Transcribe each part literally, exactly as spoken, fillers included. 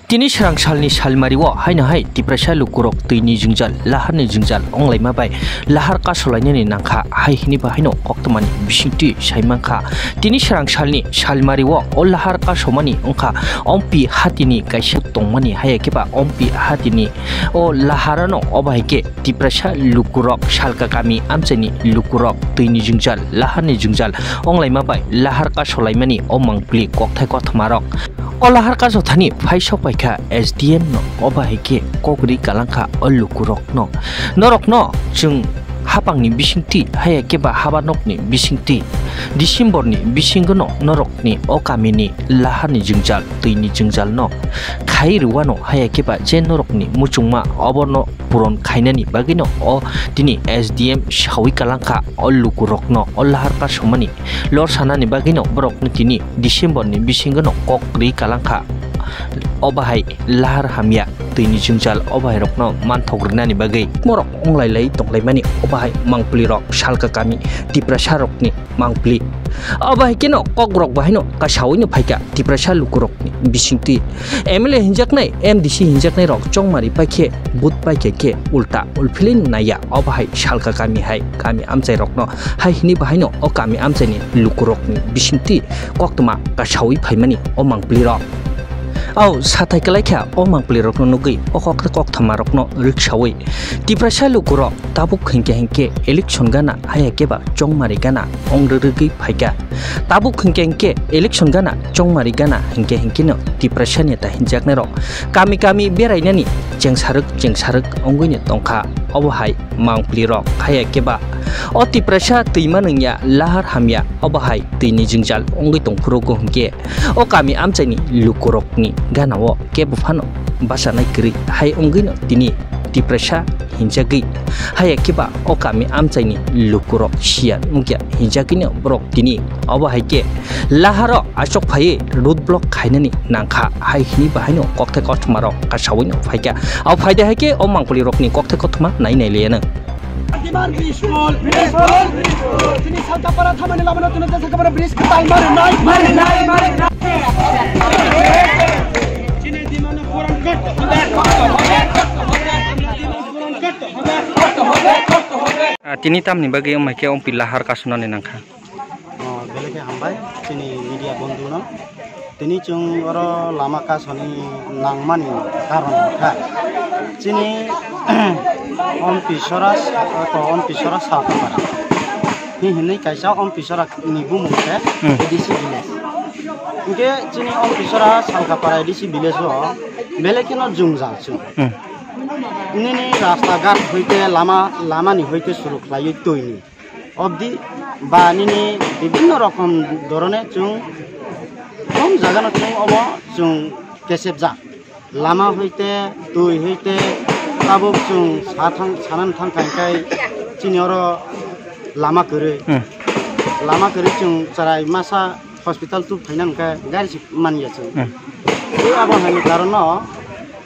Tini srang salni salmari o haino hai Tiprasa lukurok twini jwngjal, laharni jwngjal wnglaima bai lahar kasolainani nangkha, hai hwnwi bahaino koktwmani bisingtwi saimankha. Tini srang salni salmari o o lahar kasomani wngkha Ompi hatini kaisa tongmani, haiya khe ba Ompi hatini o laharano obo hai khe Tiprasa lukurok, Salka kami amchaini lukurok twini jwngjal, laharni jwngjal wnglaima bai lahar kasolaimani o mangpili kokthai kothoma rok. O lahar kasothani phai sok paikha S D M no, obo hai khe kok ri kalangkha o lukurokno. Norokno chwng hapangni bisingtwi, haiya khe ba habanokni bisingtwi, December ni bisingono norokni o kamini laharni jwngjal, twini jwngjalno khai rwano, haiya khe ba je norokni muchungma oborno puron khainani bagwino o tini S D M sawi kalangkha o lukurokno o lahar kasomani lor sanani bagwino borokno tini December ni bisingono kok ri kalangkha. Obo hai lahar hamya twini jwngjal obo hai rokno manthok rwnani bagwi borok wnglailai tonglaimani obo hai mangpili rok Salka kami Tiprasa rokni mangpili. Abo hai kheno kokrok bahaino kasawi no phaikha Tiprasa lukurokni bisingtwi M L A hinjaknai, M D C hinjaknai rok chongmari paikhe, vote paikha khe ulta ulphilwi naiya. Obo hai Salka kami hai kami amchai rokno hai hwnwi bahaino o kami amchaini lukurokni bisingtwi koktwma kasawi phaimani o mangpili rok. Au sathai kwlaikha o mangpili rokno nugwi o kok koktwma rokno riksawi Tiprasa lukurok tabuk hinkhe hinkhe election gana haya khe ba chongmari gana ong rwrwgwi phaikha. Tabuk hinkhe hinkhe election gana chongmari gana hinkhe hinkhe no Tiprasa neta hinjaknai rok kami kami berainani chengsarwk chengsarwk ongwi no tongkha. Obo hai mangpili rok haya khe ba o Tiprasa twima nungya lahar hamya obo hai twini jwngjal ongwi tongphuru go hinkhe o kami amchaini lukurokni ganao kebo phano bachanai kwrwi hai wngwino tini Tiprasa hinjagwi. Haya khe ba o kami amchaini lukurok siya nukya hinjagwino borok tini obo hai khe laharo achuk phaiwi road block khainani nangkha hai hwnwi bahaino kokthai kothoma rok kasawino phaikha. Abo phaide hai khe o mangpili rokni kokthai kothoma nai nai liyano. Demand peaceful, peaceful. Chini Salkapara thamani lamano tuna jasa kabara bridge kwtal mari nai, mari nai, mari nai. Chini demand puran kar. Ah, tini tamni bagwi wng mai khe wng pila har kasonani nangkha. Oh, belai khe hambai chini media bondhu no. Tini chwng oro lama kasoni nangmani karon kha. Chini Ompisora, ko Ompisora Salkapara. Hi hinwi kaisa Ompisora ni bumung khe Hmm. A D C village. Hinkhe chini Ompisora Salkapara A D C village o belai kheno jwngjal chwng. Hmm. Nini rasta ghat hoite lama, lama ni hoite suru khlaiwi twi ni. Obdi ba nini bibhinno rokom dhorone chwng kom jagano chwng obo chwng kesepjak. Lama hoite, twi hoite, tabuk chwng sa thang, sanan thang khai khai chini oro lama kwrwi. Hmm. Lama kwrwi chwng chwrai masa hospital tu phaina hwnkhe gari se manya chwng. Hmm. Tei abo haini karon no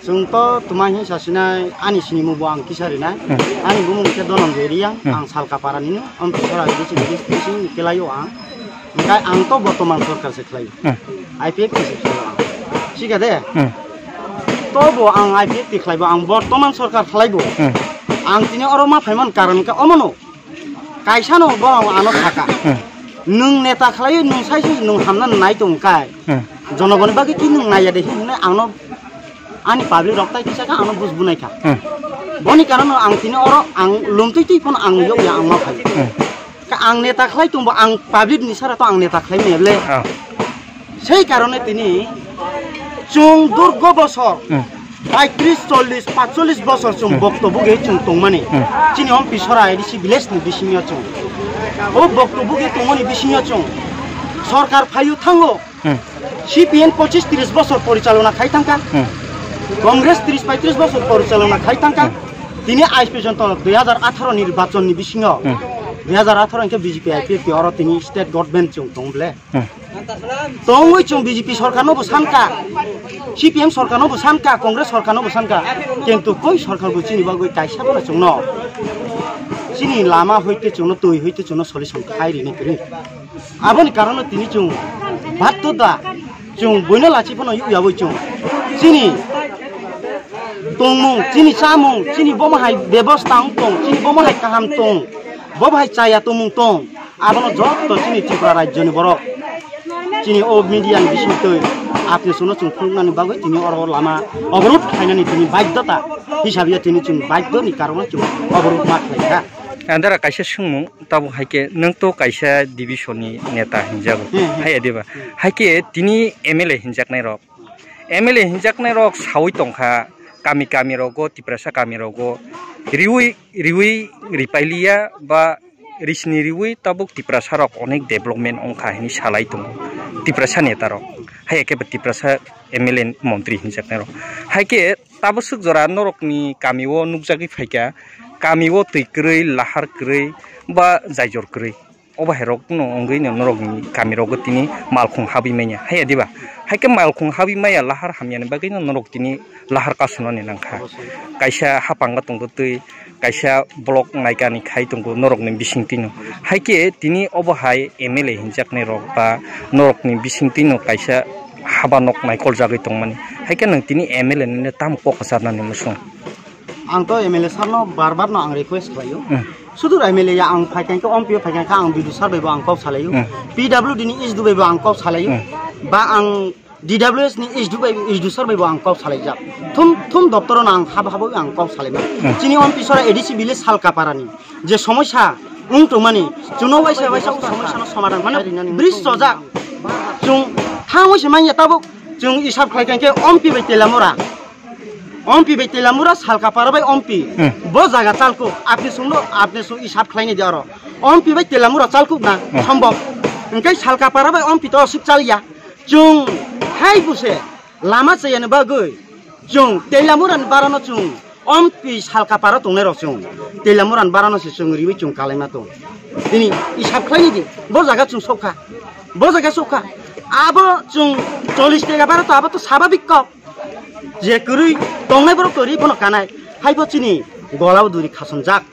chwng to twma hinsa sinai ani sinimung bo ang kisa rinai. Hmm. Ani bumung khe Dhananjoy Reang, Hmm. ang Salkapara nini, ang Pisora H D C ni bising ni kelaio ang. Hingkai ang to bortoman sorkar se khlai. Hmm. I P F T se khlai ang. Sika de? Hmm. To bo ang I P F T khlai bo, ang bortoman sorkar khlai bo. Hmm. Ang tini oro ma phaiman karon khe omono. Kaisa no borok ano saka. Hmm. Nwng neta khlai, nwng sai se nwng hamna nai tong kai. Hmm. Jonogoni bagwi ki nwng naiya de hinne ano ani public rok tai kisa ka ano bus bunai kha. Hmm. Boni karon ang tini oro ang lum twi twi phano ang yok ya ang ma phai. Hmm. Ka ang neta khlai tong bo ang public ni sara to ang neta khlai me ble. Ah. Sei karone tini chwng durgo bosor Hmm. paitris, chollis, patchollis bosor chwng Hmm. bokto buge chwng tongmani. Hmm. Chini om Pisora A D C village ni bisingyo chwng. O bokto buge tongmani bisingyo chwng. Sorkar phayu thango. Hmm. C P M pochis tris bosor porichalona khai thangkha. Hmm. Congress tris paitris bosor porichalona khai thangkha. Hmm. Tini ais porjonto dui hajar atharo nirbachon ni bisingo. Hmm. Dui hajar atharo hingke B J P I P F T oro tini state government chwng tong ble. Hmm. Tongwi chwng B J P sorkar no bo sanka, C P M sorkar no bo sanka, Congress sorkar no bo sanka, kintu koi sorkar bo chini bagwi kaisa bono chwngno chini lama hoite chwngno twi hoite chwngno solution khai rini kwrwi. Aboni karono tini chwng batto da chwng buino lachi phano yuk yawi chwng Chini tongmung, chini chamung, chini bomo hai bebosta wng tong, chini bomo hai kaham tong, bobo hai chaya tongmung tong, abono joto chini Tripura rajyoni borok chini o media ni bisingtwi apni suno chwng phunuknani bagwi tini oro lama oborot khainani tini baidhota hisabe tini chwng baidhoni karono chwng oborot ma khlaikha. Andara kaisa swngmung, tabuk hai khe nwng to kaisa division ni neta hinjago. Hmm, hmm. Hai adiba? Hmm. Hai khe tini M L A hinjaknai rok, M L A hinjaknai rok saui tongkha, kami kami rogo, Tiprasa kami rogo, riui, riui ripailiya ba risni riui tabuk Tiprasa rok onek development wngkha hini salai tongo Tiprasa neta rok, hai khe ba Tiprasa M L A montri hinjaknai rok. Hai khe tabuk swk jora norokni kami o nukjagwi phaikha, kami o twi kwrwi, lahar kwrwi ba jaijor kwrwi. O bahai rok no wngwi no norok ni kami rogo tini malkhung habwi manya. Haiya diba? Hai khe malkhung habwi maya lahar hamya ni bagwi no norok tini lahar kasuna ni nangkha. Kaisa hapang ga tongtwi, kaisa block naikani khai tongo norok ni bising twi no. Hai khe tini obo hai M L A hinjaknai rok ba norok ni bising twi no kaisa haba nok naikol jagwi tongmani. Hai khe nwng tini M L A ni tamo kok kwcharnani muchung? Ang to M L A sir no bar bar no ang request khlaio. Hmm. Sudur M L A ya ang phai khe, M P o phai khe ang B D O sir bai bo ang kok salaio. Hmm. P W D ni S D O bai bo ang kok salaio. Hmm. Ba ang D W S ni S D O bai, S D O sir bai bo ang kok salaijak. Thum thum doptor no ang hab habo ang kok salaima. Hmm. Chini M P sir A D C village Salkapara ni je somosya wng tongmani, chuno waisa waisa o somosya no somadhan mane bridge chojak. Chung thang waisa manya tabuk chung isab khlai khe M P bai Telamura. Ompi bai Telamura Salkapara bai Ompi. Hmm. Bo jaga chalkuk, apni sungno, apni sung isap khlaini di oro. Ompi bai Telamura chalkuk na, hmm, sombok. Engkai Salkapara bai Ompi to asuk chaliya. Chung hai buse lama chayani bagwi. Chung Telamura ni barano chung Ompi Salkapara tongnai rok chung. Telamura ni barano se chung riwi chung kalaima tong. Tini isap khlaini di. Bo jaga chung sokha. Bo jaga sokha. Abo chung chollish tega bara to abo to sababik kok. Je kwrwi tongnai borok kwrwi bono kanai. Haibo chini golao duri khasonjak.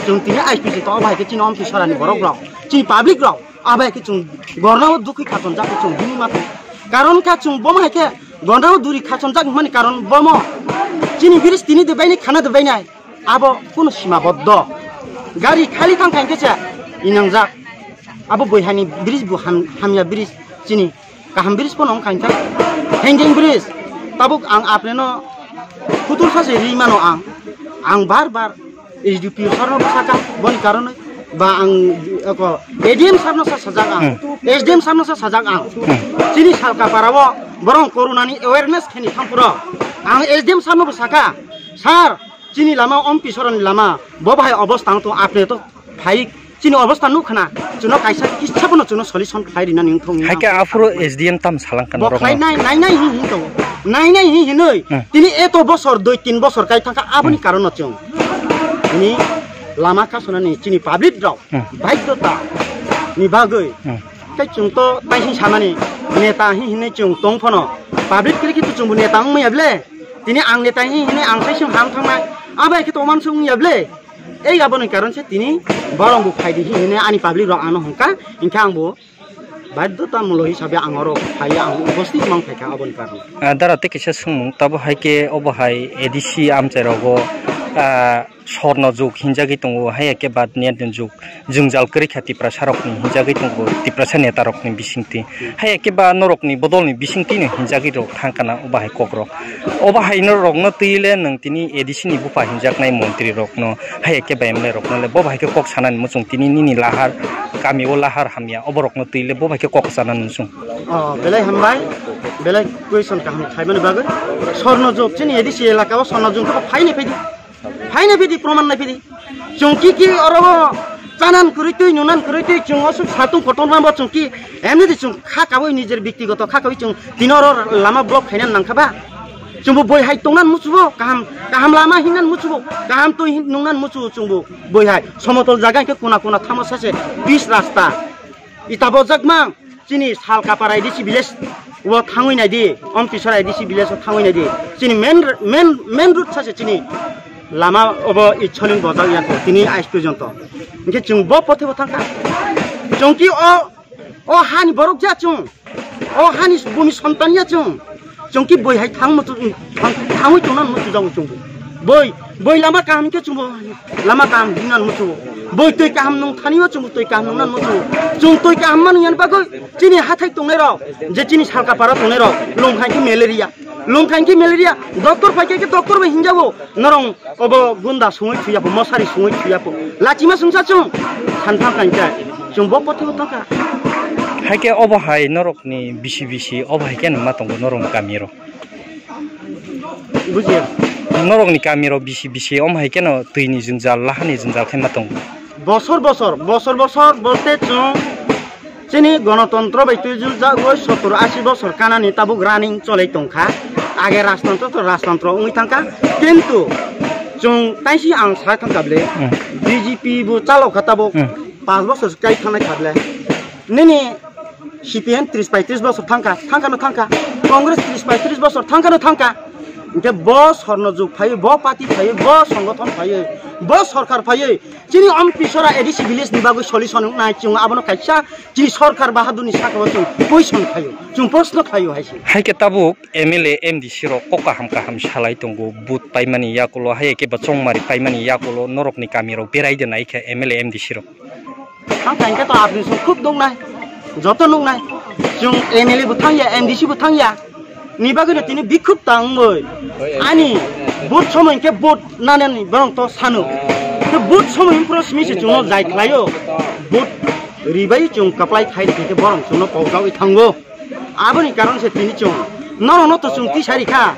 Chwng tini I P C to obo hai khe chini ompi sorani borok rok, chini public rok, abo hai khe chwng gornao dukhi khasonjak khe chwng bini mata. Karon kha chwng bomo hai khe gornao duri khasonjak hwnmani karon bomo chini bridge tini de bainai khana de bainai. Abo kuno sima boddo. Gari khali thang thang khe se inangjak. Abo boihani bridge bo ham-, hamya bridge chini. Kaham bridge pono wngkha hingkha hanging bridge. Tabuk ang apneno kutul sase ri mano ang. Ang bar bar S D P O sir no saka boni karonoi ba ang eko A D M sir no sa sajak ang. Hmm. S D M sir no sa sajak ang. Hmm. Chini Salkapara o borong corona ni awareness kheni thangpuro ang S D M sir no bo saka, "Sir, chini lama ompi soroni lama bo bahai obostha wng tong apne to phai chini obostha nuk khna chuno kaisa kisa bono chuno solution khlai rina ning thung." Hai khe aphuru S D M tam salang kan bo rok khlai no. Nai, nai, nai, hin, hin to. Nai, nai, hin, hinoi. Hmm. Tini eto bosor, dui, tin bosor kai thangkha aboni, hmm, karono chwng. Tini lama kasonani chini public rok, hmm, baikyota ni bagwi. Hmm. Tei chwng to tai hin samani neta hin hinoi chwng tong phano public kiri kiri chwngbo neta wng maya ble. Tini ang neta hin hinoi ang sai sung ham thangnai. Abai khe to man sung ya ble. Ei aboni karon se tini borok bo phai di hinwi ani public rok ano hongka, hinkhe ang bo badhyota mulo hisabe ang oro phai ang ubosthit mang phaikha aboni karon. Ah, dara tei kisa swngmung tabo hai khe obo hai A D C amchai rogo, ah, sorno jug hinjagwi tongo, hai khe bad niya jug jwngjal kwrwi kha Tiprasa rokni hinjagwi tongo, Tiprasa neta rokni bisingtwi. Hai khe ba norokni bodolni bisingtwino hinjagwi rok thang kana obo hai kok rok. Obo hai no rokno twi le nwng tini A D C ni bupha hinjaknai montri rokno, hai khe ba M L A rokno le bo bai khe kok sanani muchung tini nini lahar, kami o lahar hamya obo rokno twi le bo bai khe kok sanani muchung. Oh, belai hambai, belai question kaham khaimani bagwi. Sorno jog chini A D C elaka o sorno jog khe phaini phidi. Phaini phidi, proman nai phidi. Chwng ki ki oro chanan kwrwi twi, nunan kwrwi twi, chwng o suk satung kotor ma bo chwng ki, emni di chwng kha kawi nijer bektigoto kha kawi chwng tini oro lama block khaina nang kha ba. Chwng bo boi hai tongnan muchubo, kaham, kaham lama hinnan muchubo, kaham twi hin-, nungnan muchubo chwng bo boi hai. Somotol jaga hwnkhe kuna kuna thamo sase pis rasta. Ita bo jakmang. Chini Salkapara A D C village o thangwi nai di, Ompisora A D C village o thangwi nai di. Chini main, main, main road sase chini lama obo itsolin bojak ya kho, tini ais porjonto. Hinkhe chwng bo pothe bo thangkha. Chwng ki o, o hani borok ya chwng, o hani bumi sontan ya chwng. Chwng ki boi hai thang muchu, thang, thangwi tongna muchu jago chwngbo. Boi, boi lama kaham khe chwngbo lama kaham himna muchu. Boi twi kaham nung thani o chwngbo twi kaham nungna muchu. Chwng twi kaham manu yan bagwi chini hathai tongnai rok, je chini salka para tongnai rok, lung khai khe malaria. Lung khai khe malaria, doctor phai khe doctor bai hinjago. Norong obo gunda sungwi thuya po, mosari sungwi thuya po. Lachima sungsa chwng. Than thang khai khe. Chwng bo pothe bo thang kha. Hai khe obo hai norok ni bisi bisi obo hai khe numa tongo norok ni kami ro. Bujiya. Norok ni kami ro bisi bisi om hai khe no twi ni jwngjal, laha ni jwngjal khe ma tongo. Bosor bosor, bosor bosor bolte chwng chini gonotontro bai twijwljagwi sottor ashi bosor kanani tabuk running cholai tongkha. Age rajtantro to rajtantro wngwi thangkha. Kintu chwng taisi ang sa thangkha ble, Hmm. B J P bo chalok kha tabuk Hmm. Panch bosor kai thangnai kha ble. Nini C P M tris paitris bosor thangkha, thangkha no thangkha. Congress tris paitris bosor thangkha no thangkha. Hingke bo sorno juk phaiwi, bo party phaiwi, bo songothon phaiwi, bo sorkar phaiwi, chini om pisora A D C village ni bagwi solution wngnai, chwng abono kaisa chini sorkar bahadur ni saka o chwng question khlaio, chwng proshno khlaio hai se. Hai khe tabuk M L A, M D C rok kok kaham kaham salai tongo, vote paimani yakulo, hai khe bo chongmari paimani yakulo, norokni kamirok berai de nai khe M L A, M D C rok. Thang thang khe to apni song khub nuknai, joto nuknai. Chwng M L A bo thangya, M D C bo thangya. Ni bagwi no tini bikhub tangwi. Ani vote somoi khe vote nanani borong to sanu. Khe vote somoi phuru simi se chwngno jai khlaio. Vote ribai chwng kaplai khai khe borong chwngno pokjawi thango. Aboni karon se tini chwng norokno to chwng tisari kha.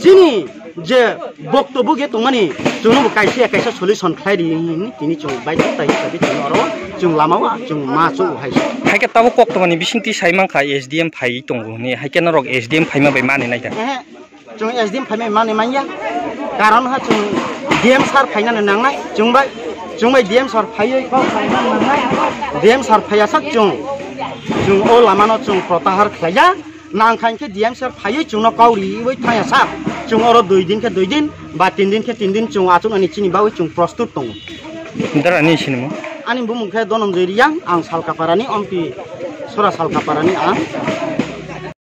Chini je bokto buge tongmani chwngno bo kaisa ya kaisa solution khlai ri hwnwi tini chwng baidhota hisabe chwng oro chwng lama o chwng ma chwng hai se. Hai khe tabuk kok tongmani bisingtwi sai mankha S D M phai tongo hwnwi, hai khe norok S D M phaima bai mani naikha. Ehe, chwng S D M phaima mani manya. Karon ha chwng D M sir phainani nangnai chwng bai, chwng bai D M sir phaiwi kok phaima nangnai. D M sir phaiya sak chwng, chwng o lamano chwng protahar khlaiya. Nang kha hinkhe D M sir phaiwi chwngno kok riwi thangya sak. Chwng oro dui din khe dui din, ba tin din khe tin din chwng achuknani chini bagwi chwng prostut tongo. Dara ni sinimo? Ani bumung khe Dhananjay Reang, ang Salkaparani, ompi sora Salkaparani ang.